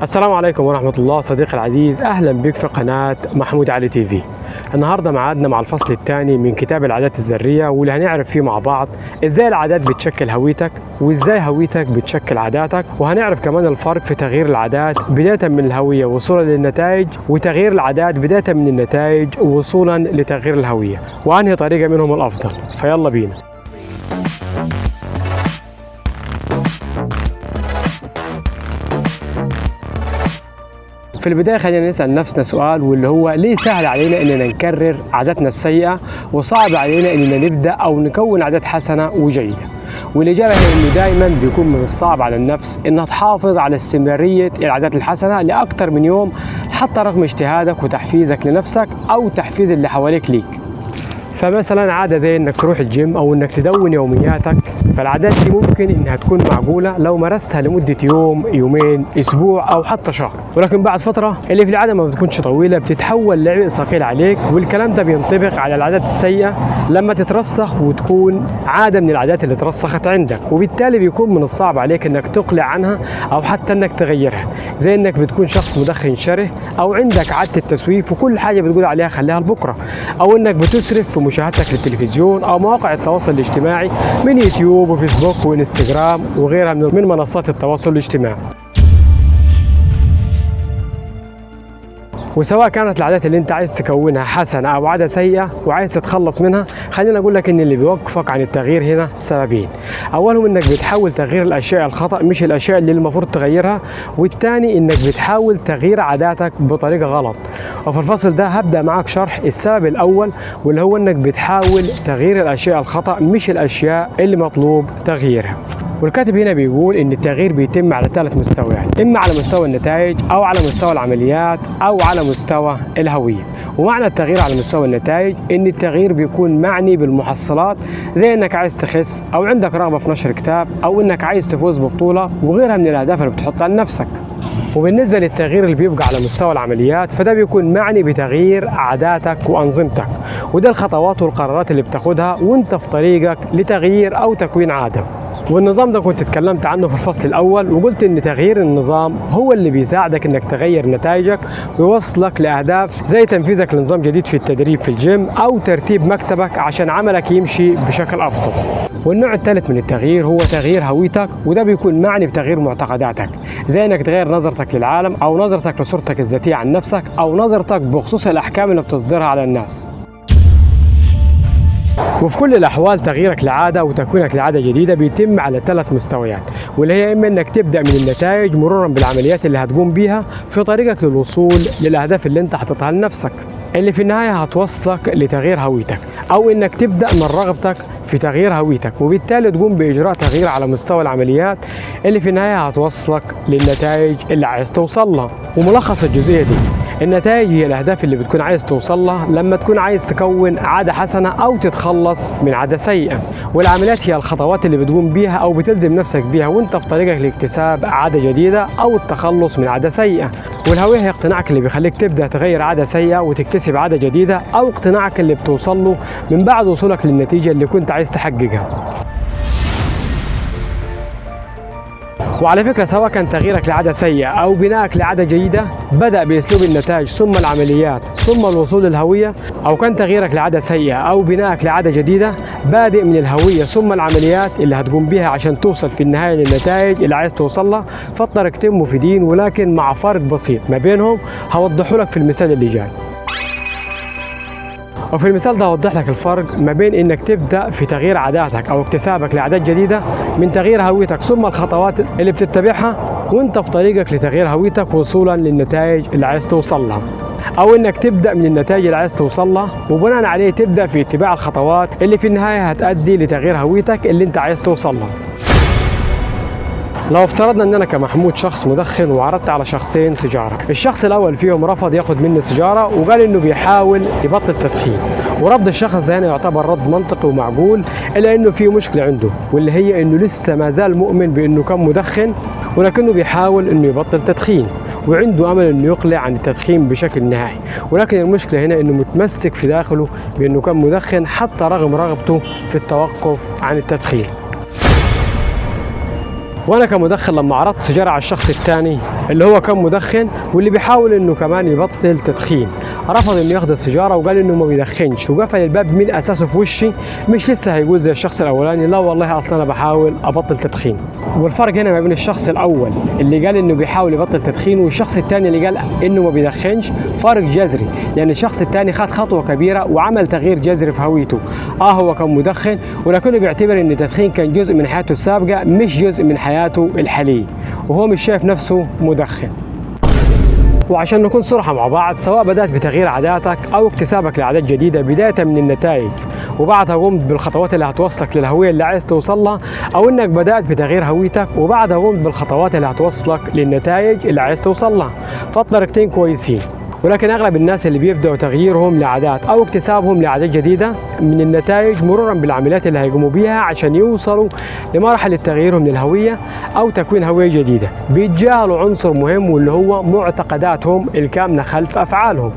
السلام عليكم ورحمة الله صديقي العزيز، أهلا بك في قناة محمود علي تي في. النهاردة معادنا مع الفصل الثاني من كتاب العادات الذرية، واللي هنعرف فيه مع بعض ازاي العادات بتشكل هويتك وازاي هويتك بتشكل عاداتك، وهنعرف كمان الفرق في تغيير العادات بداية من الهوية وصولا للنتائج، وتغيير العادات بداية من النتائج وصولا لتغيير الهوية، وأنهي طريقة منهم الأفضل. فيلا بينا. في البداية خلينا نسأل نفسنا سؤال، واللي هو ليه سهل علينا إننا نكرر عاداتنا السيئة وصعب علينا إننا نبدأ أو نكون عادات حسنة وجيدة؟ والإجابة هي إنه دايما بيكون من الصعب على النفس إنها تحافظ على استمرارية العادات الحسنة لأكثر من يوم، حتى رغم اجتهادك وتحفيزك لنفسك أو تحفيز اللي حواليك ليك. فمثلا عادة زي انك تروح الجيم او انك تدون يومياتك، فالعادات دي ممكن انها تكون معقولة لو مارستها لمدة يوم، يومين، اسبوع او حتى شهر، ولكن بعد فترة اللي في العادة ما بتكونش طويلة بتتحول لعبء ثقيل عليك. والكلام ده بينطبق على العادات السيئة لما تترسخ وتكون عادة من العادات اللي ترسخت عندك، وبالتالي بيكون من الصعب عليك انك تقلع عنها او حتى انك تغيرها، زي انك بتكون شخص مدخن شره او عندك عادة التسويف وكل حاجة بتقول عليها خليها لبكرة، او انك بتسرف في مشاهدتك للتلفزيون او مواقع التواصل الاجتماعي من يوتيوب وفيسبوك وانستغرام وغيرها من منصات التواصل الاجتماعي. وسواء كانت العادات اللي انت عايز تكونها حسنة او عادة سيئة وعايز تتخلص منها، خلينا اقول لك ان اللي بيوقفك عن التغيير هنا سببين. اولهم انك بتحاول تغيير الاشياء الخطأ مش الاشياء اللي المفروض تغيرها، والثاني انك بتحاول تغيير عاداتك بطريقة غلط. وفي الفصل ده هبدأ معاك شرح السبب الاول، واللي هو انك بتحاول تغيير الاشياء الخطأ مش الاشياء اللي مطلوب تغييرها. والكاتب هنا بيقول ان التغيير بيتم على 3 مستويات، اما على مستوى النتائج او على مستوى العمليات او على مستوى الهوية. ومعنى التغيير على مستوى النتائج ان التغيير بيكون معني بالمحصلات، زي انك عايز تخس او عندك رغبة في نشر كتاب او انك عايز تفوز ببطولة وغيرها من الاهداف اللي بتحطها لنفسك. وبالنسبة للتغيير اللي بيبقى على مستوى العمليات، فده بيكون معني بتغيير عاداتك وأنظمتك، وده الخطوات والقرارات اللي بتاخدها وانت في طريقك لتغيير أو تكوين عادة. والنظام ده كنت اتكلمت عنه في الفصل الأول، وقلت إن تغيير النظام هو اللي بيساعدك إنك تغير نتائجك ويوصلك لأهداف زي تنفيذك لنظام جديد في التدريب في الجيم أو ترتيب مكتبك عشان عملك يمشي بشكل أفضل. والنوع الثالث من التغيير هو تغيير هويتك، وده بيكون معني بتغيير معتقداتك، زي إنك تغير نظرتك للعالم أو نظرتك لصورتك الذاتية عن نفسك أو نظرتك بخصوص الأحكام اللي بتصدرها على الناس. وفي كل الأحوال تغييرك لعادة وتكوينك لعادة جديدة بيتم على 3 مستويات، واللي هي إما إنك تبدأ من النتائج مرورا بالعمليات اللي هتقوم بيها في طريقك للوصول للأهداف اللي أنت حاططها لنفسك، اللي في النهاية هتوصلك لتغيير هويتك، أو إنك تبدأ من رغبتك في تغيير هويتك وبالتالي تقوم بإجراء تغيير على مستوى العمليات اللي في النهاية هتوصلك للنتائج اللي عايز توصل لها. وملخص الجزئية دي، النتائج هي الأهداف اللي بتكون عايز توصل لها لما تكون عايز تكون عادة حسنة أو تتخلص من عادة سيئة، والعمليات هي الخطوات اللي بتقوم بيها أو بتلزم نفسك بيها وانت في طريقك لاكتساب عادة جديدة أو التخلص من عادة سيئة. والهوية هي اقتناعك اللي بيخليك تبدأ تغير عادة سيئة وتكتسب عادة جديدة، أو اقتناعك اللي بتوصل له من بعد وصولك للنتيجة اللي كنت عايز تحققها. وعلى فكرة سواء كان تغييرك لعادة سيئة أو بنائك لعادة جيدة بدأ بأسلوب النتائج ثم العمليات ثم الوصول للهوية، أو كان تغييرك لعادة سيئة أو بنائك لعادة جديدة بادئ من الهوية ثم العمليات اللي هتقوم بيها عشان توصل في النهاية للنتائج اللي عايز توصل لها، فالطريقتين مفيدين ولكن مع فرق بسيط ما بينهم هوضحه لك في المثال اللي جاي. وفي المثال ده هوضح لك الفرق ما بين انك تبدا في تغيير عاداتك او اكتسابك لعادات جديدة من تغيير هويتك ثم الخطوات اللي بتتبعها وانت في طريقك لتغيير هويتك وصولا للنتائج اللي عايز توصل لها، او انك تبدا من النتائج اللي عايز توصل لها وبناء عليه تبدا في اتباع الخطوات اللي في النهاية هتؤدي لتغيير هويتك اللي انت عايز توصل لها. لو افترضنا ان انا كمحمود شخص مدخن وعرضت على شخصين سيجارة، الشخص الاول فيهم رفض ياخد مني سيجارة وقال انه بيحاول يبطل تدخين، ورفض الشخص ده هنا يعتبر رد منطقي ومعقول، الا انه في مشكلة عنده واللي هي انه لسه ما زال مؤمن بانه كان مدخن ولكنه بيحاول انه يبطل تدخين وعنده امل انه يقلع عن التدخين بشكل نهائي، ولكن المشكلة هنا انه متمسك في داخله بانه كان مدخن حتى رغم رغبته في التوقف عن التدخين. وانا كمدخن لما عرضت سيجارة على الشخص الثاني اللي هو كان مدخن واللي بيحاول انه كمان يبطل تدخين، رفض انه ياخد السيجارة وقال انه ما بيدخنش وقفل الباب من اساسه في وشي. مش لسه هيقول زي الشخص الاولاني لا والله اصلا انا بحاول ابطل تدخين. والفرق هنا ما بين الشخص الاول اللي قال انه بيحاول يبطل تدخين والشخص الثاني اللي قال انه ما بيدخنش فرق جذري، لان الشخص الثاني خد خطوة كبيرة وعمل تغيير جذري في هويته. هو كان مدخن ولكنه بيعتبر ان التدخين كان جزء من حياته السابقة مش جزء من حياته الحالية، وهو مش شايف نفسه مدخن. وعشان نكون صراحة مع بعض، سواء بدأت بتغيير عاداتك أو اكتسابك لعادات جديدة بداية من النتائج وبعدها قمت بالخطوات اللي هتوصلك للهوية اللي عايز توصلها، أو إنك بدأت بتغيير هويتك وبعدها قمت بالخطوات اللي هتوصلك للنتائج اللي عايز توصلها، فالطريقتين كويسين. ولكن أغلب الناس اللي بيبدأوا تغييرهم لعادات أو اكتسابهم لعادات جديدة من النتائج مرورا بالعمليات اللي هيقوموا بيها عشان يوصلوا لمرحلة تغييرهم للهوية أو تكوين هوية جديدة، بيتجاهلوا عنصر مهم واللي هو معتقداتهم الكامنة خلف أفعالهم،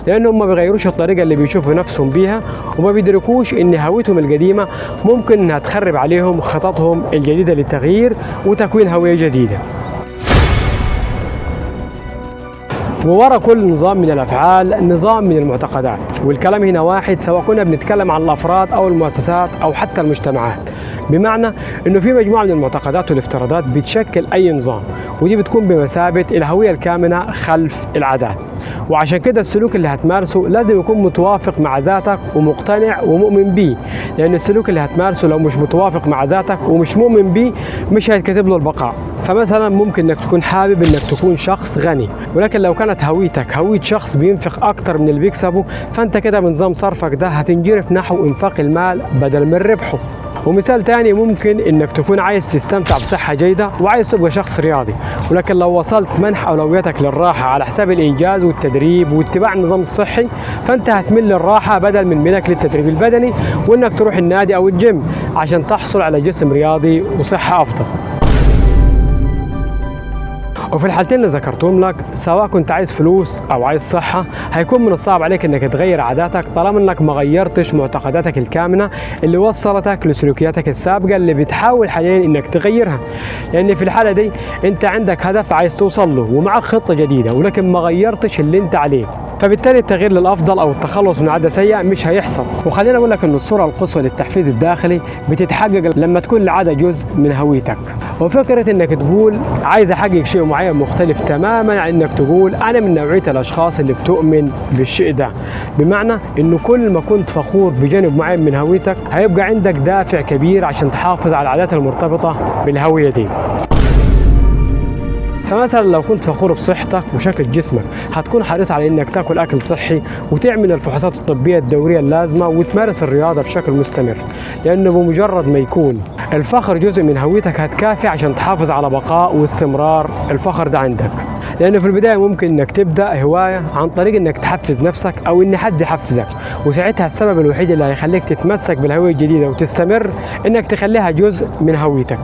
لأنهم ما بيغيروش الطريقة اللي بيشوفوا نفسهم بيها وما بيدركوش إن هويتهم القديمة ممكن إنها تخرب عليهم خططهم الجديدة للتغيير وتكوين هوية جديدة. وورا كل نظام من الأفعال نظام من المعتقدات، والكلام هنا واحد سواء كنا بنتكلم عن الأفراد أو المؤسسات أو حتى المجتمعات، بمعنى إنه في مجموعة من المعتقدات والافتراضات بتشكل أي نظام، ودي بتكون بمثابة الهوية الكامنة خلف العادات. وعشان كده السلوك اللي هتمارسه لازم يكون متوافق مع ذاتك ومقتنع ومؤمن بيه، لأن السلوك اللي هتمارسه لو مش متوافق مع ذاتك ومش مؤمن بيه مش هيتكتب له البقاء. فمثلا ممكن انك تكون حابب انك تكون شخص غني، ولكن لو كانت هويتك هوية شخص بينفق اكتر من اللي بيكسبه، فانت كده بنظام صرفك ده هتنجرف نحو انفاق المال بدل من ربحه. ومثال تاني، ممكن انك تكون عايز تستمتع بصحة جيدة وعايز تبقى شخص رياضي، ولكن لو وصلت منح اولوياتك للراحة على حساب الانجاز والتدريب واتباع النظام الصحي، فانت هتميل للراحة بدل من ميلك للتدريب البدني وانك تروح النادي او الجيم عشان تحصل على جسم رياضي وصحة افضل. وفي الحالتين اللي ذكرتهم لك، سواء كنت عايز فلوس او عايز صحة، هيكون من الصعب عليك انك تغير عاداتك طالما انك ما غيرتش معتقداتك الكامنة اللي وصلتك لسلوكياتك السابقة اللي بتحاول حاليا انك تغيرها. لان في الحالة دي انت عندك هدف عايز توصل له ومعك خطة جديدة، ولكن ما غيرتش اللي انت عليه، فبالتالي التغيير للافضل او التخلص من عادة سيئه مش هيحصل. وخلينا اقول لك ان الصورة القصوى للتحفيز الداخلي بتتحقق لما تكون العادة جزء من هويتك. وفكره انك تقول عايز احقق شيء معين مختلف تماما عن انك تقول انا من نوعية الاشخاص اللي بتؤمن بالشيء ده، بمعنى انه كل ما كنت فخور بجانب معين من هويتك هيبقى عندك دافع كبير عشان تحافظ على العادات المرتبطة بالهوية دي. فمثلا لو كنت فخور بصحتك وشكل جسمك، هتكون حريص على انك تاكل اكل صحي وتعمل الفحوصات الطبية الدورية اللازمة وتمارس الرياضة بشكل مستمر، لانه بمجرد ما يكون الفخر جزء من هويتك هتكافي عشان تحافظ على بقاء واستمرار الفخر ده عندك. لانه في البداية ممكن انك تبدا هواية عن طريق انك تحفز نفسك او ان حد يحفزك، وساعتها السبب الوحيد اللي هيخليك تتمسك بالهوية الجديدة وتستمر انك تخليها جزء من هويتك.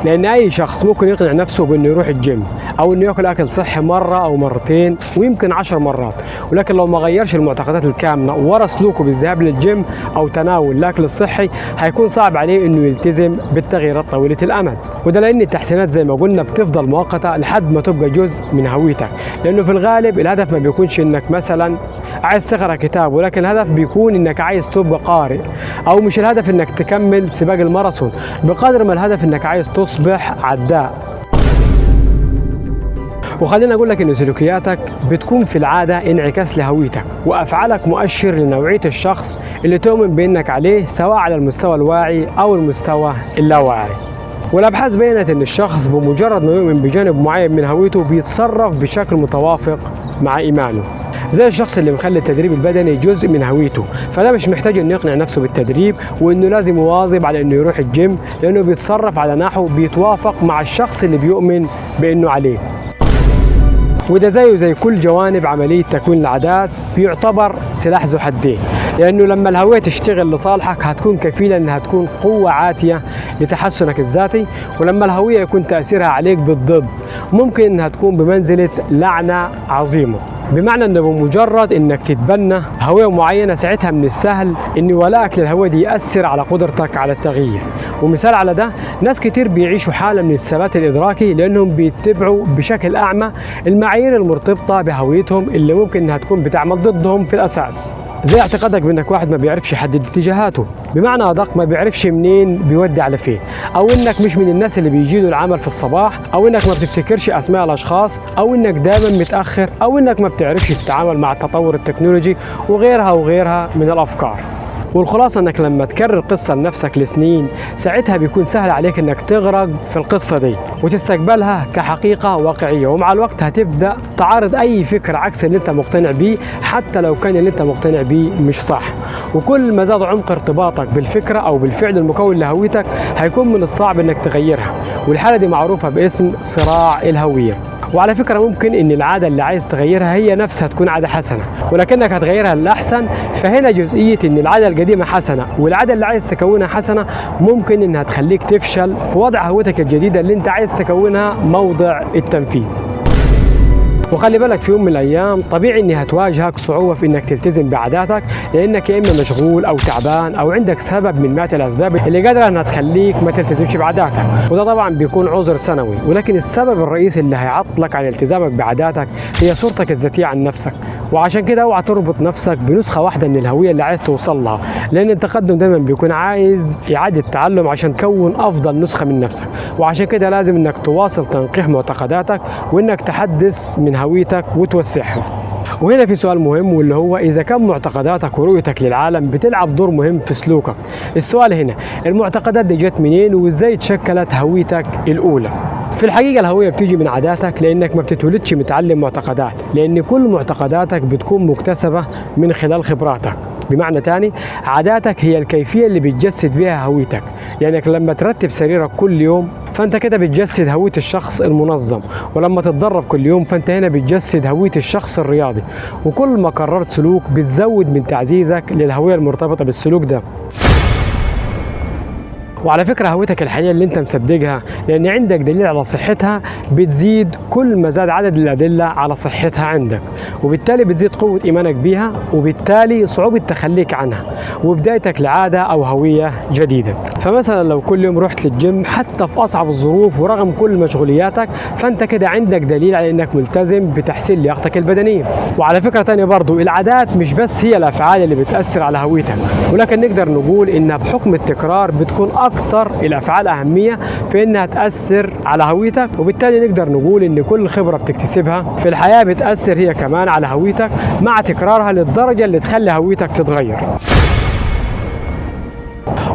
لان اي شخص ممكن يقنع نفسه بانه يروح الجيم او انه ياكل اكل صحي مرة او مرتين ويمكن 10 مرات، ولكن لو ما غيرش المعتقدات الكامنة ورا سلوكه بالذهاب للجيم او تناول الاكل الصحي هيكون صعب عليه انه يلتزم بالتغييرات طويلة الامد. وده لان التحسينات زي ما قلنا بتفضل مؤقتة لحد ما تبقى جزء من هويتك، لانه في الغالب الهدف ما بيكونش انك مثلا عايز تقرا كتاب، ولكن الهدف بيكون انك عايز تبقى قارئ، او مش الهدف انك تكمل سباق الماراثون بقدر ما الهدف انك عايز تصبح عداء. وخلينا اقول لك ان سلوكياتك بتكون في العادة انعكاس لهويتك، وافعالك مؤشر لنوعيه الشخص اللي تؤمن بانك عليه، سواء على المستوى الواعي او المستوى اللاواعي. والابحاث بينت ان الشخص بمجرد ما يؤمن بجانب معين من هويته بيتصرف بشكل متوافق مع ايمانه، زي الشخص اللي مخلي التدريب البدني جزء من هويته، فده مش محتاج انه يقنع نفسه بالتدريب وانه لازم يواظب على انه يروح الجيم، لانه بيتصرف على نحو بيتوافق مع الشخص اللي بيؤمن بانه عليه. وده زيه زي كل جوانب عملية تكوين العادات بيعتبر سلاح ذو حدين، لأنه لما الهوية تشتغل لصالحك هتكون كفيلة أنها تكون قوة عاتية لتحسنك الذاتي، ولما الهوية يكون تأثيرها عليك بالضد ممكن أنها تكون بمنزلة لعنة عظيمة. بمعنى أنه بمجرد أنك تتبنى هوية معينة ساعتها من السهل أن ولائك للهوية دي يأثر على قدرتك على التغيير. ومثال على ده، ناس كتير بيعيشوا حالة من الثبات الإدراكي لأنهم بيتبعوا بشكل أعمى المعايير المرتبطة بهويتهم اللي ممكن أنها تكون بتعمل ضدهم في الأساس، زي اعتقادك بأنك واحد ما بيعرفش يحدد اتجاهاته، بمعنى أدق ما بيعرفش منين بيودي على فين، أو إنك مش من الناس اللي بيجيدوا العمل في الصباح، أو إنك ما بتفتكرش أسماء الأشخاص، أو إنك دايما متأخر، أو إنك ما بتعرفش تتعامل مع التطور التكنولوجي، وغيرها وغيرها من الأفكار. والخلاصة انك لما تكرر قصة لنفسك لسنين ساعتها بيكون سهل عليك انك تغرق في القصة دي وتستقبلها كحقيقة واقعية، ومع الوقت هتبدأ تعارض اي فكرة عكس اللي انت مقتنع بيه حتى لو كان اللي انت مقتنع بيه مش صح. وكل ما زاد عمق ارتباطك بالفكرة او بالفعل المكون لهويتك هيكون من الصعب انك تغيرها، والحالة دي معروفة باسم صراع الهوية. وعلى فكرة ممكن ان العادة اللي عايز تغيرها هي نفسها تكون عادة حسنة ولكنك هتغيرها للأحسن، فهنا جزئية ان العادة القديمة حسنة والعادة اللي عايز تكونها حسنة ممكن انها تخليك تفشل في وضع هويتك الجديدة اللي انت عايز تكونها موضع التنفيذ. وخلي بالك في يوم من الايام طبيعي ان هتواجهك صعوبة في انك تلتزم بعاداتك، لانك يا اما مشغول او تعبان او عندك سبب من مئات الاسباب اللي قادرة انها تخليك ما تلتزمش بعاداتك، وده طبعا بيكون عذر سنوي. ولكن السبب الرئيسي اللي هيعطلك عن التزامك بعاداتك هي صورتك الذاتية عن نفسك، وعشان كده اوعى تربط نفسك بنسخه واحدة من الهوية اللي عايز توصل لها، لان التقدم دايما بيكون عايز اعاده تعلم عشان تكون افضل نسخه من نفسك. وعشان كده لازم انك تواصل تنقيح معتقداتك وانك تحدث من هويتك وتوسعها. وهنا في سؤال مهم، واللي هو إذا كان معتقداتك ورؤيتك للعالم بتلعب دور مهم في سلوكك، السؤال هنا المعتقدات دي جت منين وإزاي تشكلت هويتك الأولى؟ في الحقيقة الهوية بتيجي من عاداتك، لأنك ما بتتولدش متعلم معتقدات، لأن كل معتقداتك بتكون مكتسبة من خلال خبراتك. بمعنى تاني عاداتك هي الكيفية اللي بتجسد بها هويتك، لأنك لما ترتب سريرك كل يوم فأنت كده بتجسد هوية الشخص المنظم، ولما تتدرب كل يوم فأنت هنا بتجسد هوية الشخص الرياضي، وكل ما قررت سلوك بتزود من تعزيزك للهوية المرتبطة بالسلوك ده. وعلى فكرة هويتك الحقيقية اللي انت مصدقها لان عندك دليل على صحتها بتزيد كل ما زاد عدد الأدلة على صحتها عندك، وبالتالي بتزيد قوة إيمانك بيها، وبالتالي صعوبة تخليك عنها وبدايتك لعادة أو هوية جديدة. فمثلا لو كل يوم رحت للجيم حتى في أصعب الظروف ورغم كل مشغولياتك، فأنت كده عندك دليل على انك ملتزم بتحسين لياقتك البدنية. وعلى فكرة تانية برضو العادات مش بس هي الأفعال اللي بتأثر على هويتك، ولكن نقدر نقول إنها بحكم التكرار بتكون أكثر الأفعال أهمية في إنها تأثر على هويتك، وبالتالي نقدر نقول إن كل خبرة بتكتسبها في الحياة بتأثر هي كمان على هويتك مع تكرارها للدرجة اللي تخلي هويتك تتغير.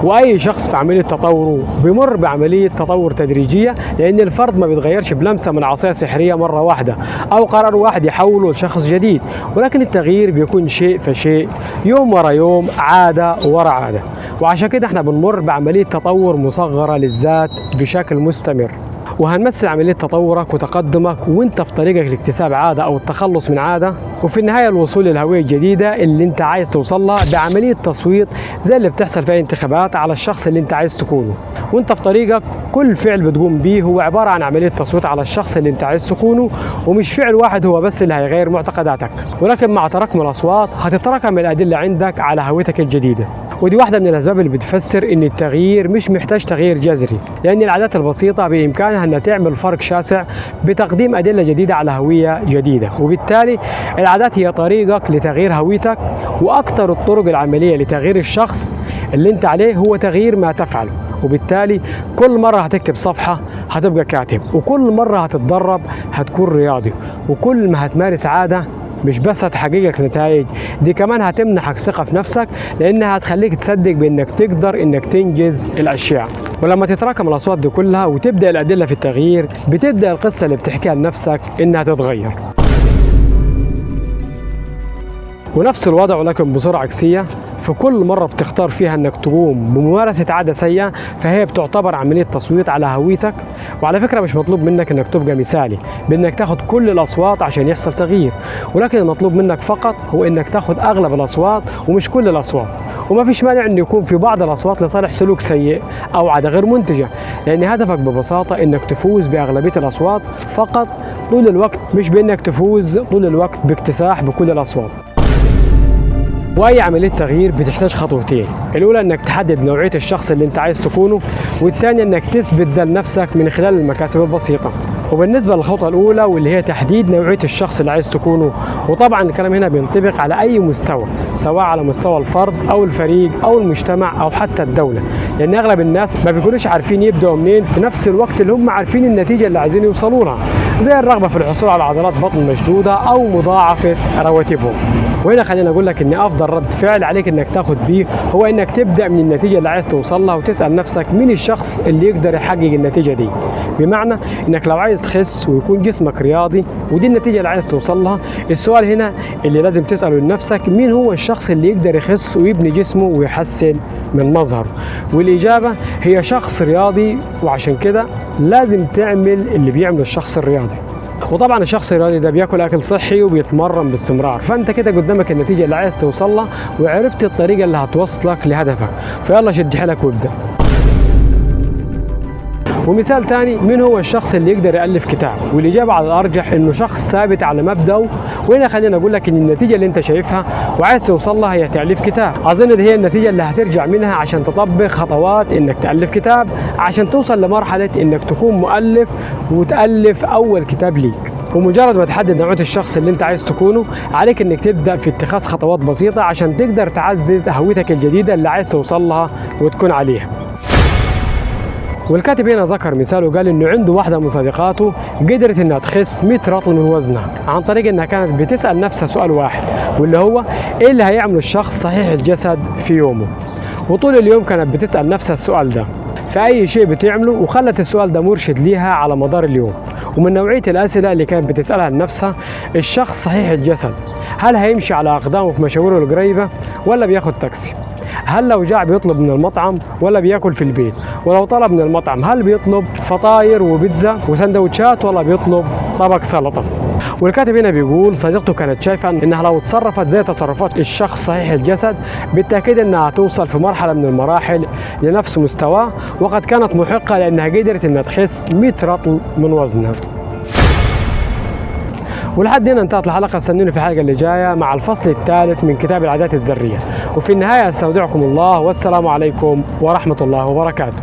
وأي شخص في عملية تطوره بيمر بعملية تطور تدريجية، لأن الفرد ما بيتغيرش بلمسة من عصاية سحرية مرة واحدة أو قرار واحد يحوله لشخص جديد، ولكن التغيير بيكون شيء فشيء، يوم ورا يوم، عادة ورا عادة. وعشان كده احنا بنمر بعملية تطور مصغرة للذات بشكل مستمر، وهنمثل عملية تطورك وتقدمك وانت في طريقك لاكتساب عادة او التخلص من عادة، وفي النهاية الوصول للهوية الجديدة اللي انت عايز توصل لها بعملية تصويت زي اللي بتحصل في اي انتخابات على الشخص اللي انت عايز تكونه. وانت في طريقك كل فعل بتقوم بيه هو عبارة عن عملية تصويت على الشخص اللي انت عايز تكونه، ومش فعل واحد هو بس اللي هيغير معتقداتك، ولكن مع تراكم الأصوات هتتراكم الأدلة عندك على هويتك الجديدة. ودي واحدة من الأسباب اللي بتفسر إن التغيير مش محتاج تغيير جذري، لأن العادات البسيطة بإمكانها أنها تعمل فرق شاسع بتقديم أدلة جديدة على هوية جديدة، وبالتالي العادات هي طريقك لتغيير هويتك، وأكثر الطرق العملية لتغيير الشخص اللي أنت عليه هو تغيير ما تفعله. وبالتالي كل مرة هتكتب صفحة هتبقى كاتب، وكل مرة هتتدرب هتكون رياضي، وكل ما هتمارس عادة مش بس هتحقق لك نتائج، دي كمان هتمنحك ثقة في نفسك، لأنها هتخليك تصدق بأنك تقدر أنك تنجز الأشياء. ولما تتراكم الأصوات دي كلها وتبدأ الأدلة في التغيير، بتبدأ القصة اللي بتحكيها لنفسك إنها تتغير. ونفس الوضع ولكن بصورة عكسية، في كل مرة بتختار فيها انك تقوم بممارسة عادة سيئة فهي بتعتبر عملية تصويت على هويتك. وعلى فكرة مش مطلوب منك انك تبقى مثالي بانك تاخد كل الاصوات عشان يحصل تغيير، ولكن المطلوب منك فقط هو انك تاخد اغلب الاصوات ومش كل الاصوات. وما فيش مانع أن يكون في بعض الأصوات لصالح سلوك سيء أو عادة غير منتجة، لأن هدفك ببساطة أنك تفوز بأغلبية الأصوات فقط طول الوقت، مش بأنك تفوز طول الوقت باكتساح بكل الأصوات. وأي عملية تغيير بتحتاج خطوتين، الأولى أنك تحدد نوعية الشخص اللي أنت عايز تكونه، والثانية أنك تثبت ده لنفسك من خلال المكاسب البسيطة. وبالنسبة للخطوة الأولى واللي هي تحديد نوعية الشخص اللي عايز تكونه، وطبعا الكلام هنا بينطبق على أي مستوى، سواء على مستوى الفرد أو الفريق أو المجتمع أو حتى الدولة، لأن أغلب الناس ما بيكونوش عارفين يبدأوا منين في نفس الوقت اللي هم عارفين النتيجة اللي عايزين يوصلوا لها، زي الرغبة في الحصول على عضلات بطن مشدودة أو مضاعفة رواتبهم. وهنا خلينا أقول لك إن أفضل رد فعل عليك إنك تاخد بيه هو إنك تبدأ من النتيجة اللي عايز توصل لها، وتسأل نفسك مين الشخص اللي يقدر يحقق النتيجة دي. بمعنى إنك لو عايز تخس ويكون جسمك رياضي ودي النتيجة اللي عايز توصل لها، السؤال هنا اللي لازم تسأله لنفسك مين هو الشخص اللي يقدر يخس ويبني جسمه ويحسن من مظهره؟ والإجابة هي شخص رياضي، وعشان كده لازم تعمل اللي بيعمله الشخص الرياضي. وطبعا الشخص الرياضي ده بياكل اكل صحي وبيتمرن باستمرار، فانت كده قدامك النتيجة اللي عايز توصل لها وعرفت الطريقة اللي هتوصلك لهدفك، فيلا شد حيلك وابدا. ومثال تاني، مين هو الشخص اللي يقدر يألف كتاب؟ والإجابة على الأرجح إنه شخص ثابت على مبدأه. وهنا خلينا أقول لك إن النتيجة اللي أنت شايفها وعايز توصل لها هي تأليف كتاب. أظن دي هي النتيجة اللي هترجع منها عشان تطبق خطوات إنك تألف كتاب، عشان توصل لمرحلة إنك تكون مؤلف وتألف أول كتاب ليك. ومجرد ما تحدد نوعية الشخص اللي أنت عايز تكونه، عليك إنك تبدأ في اتخاذ خطوات بسيطة عشان تقدر تعزز هويتك الجديدة اللي عايز توصل لها وتكون عليها. والكاتب هنا ذكر مثال وقال انه عنده واحدة من صديقاته قدرت انها تخس 100 رطل من وزنها عن طريق انها كانت بتسال نفسها سؤال واحد، واللي هو ايه اللي هيعمله الشخص صحيح الجسد في يومه؟ وطول اليوم كانت بتسال نفسها السؤال ده في اي شيء بتعمله، وخلت السؤال ده مرشد ليها على مدار اليوم. ومن نوعية الاسئلة اللي كانت بتسالها لنفسها، الشخص صحيح الجسد هل هيمشي على اقدامه في مشاويره القريبة ولا بياخد تاكسي؟ هل لو جاع بيطلب من المطعم ولا بياكل في البيت؟ ولو طلب من المطعم هل بيطلب فطاير وبيتزا وسندوتشات ولا بيطلب طبق سلطة؟ والكاتب هنا بيقول صديقته كانت شايفة انها لو تصرفت زي تصرفات الشخص صحيح الجسد بالتأكيد انها هتوصل في مرحلة من المراحل لنفس مستواه، وقد كانت محقة لانها قدرت انها تخس 100 رطل من وزنها. ولحد هنا انتهت الحلقة، استنوني في الحلقة اللي جاية مع الفصل الثالث من كتاب العادات الذرية. وفي النهاية استودعكم الله، والسلام عليكم ورحمة الله وبركاته.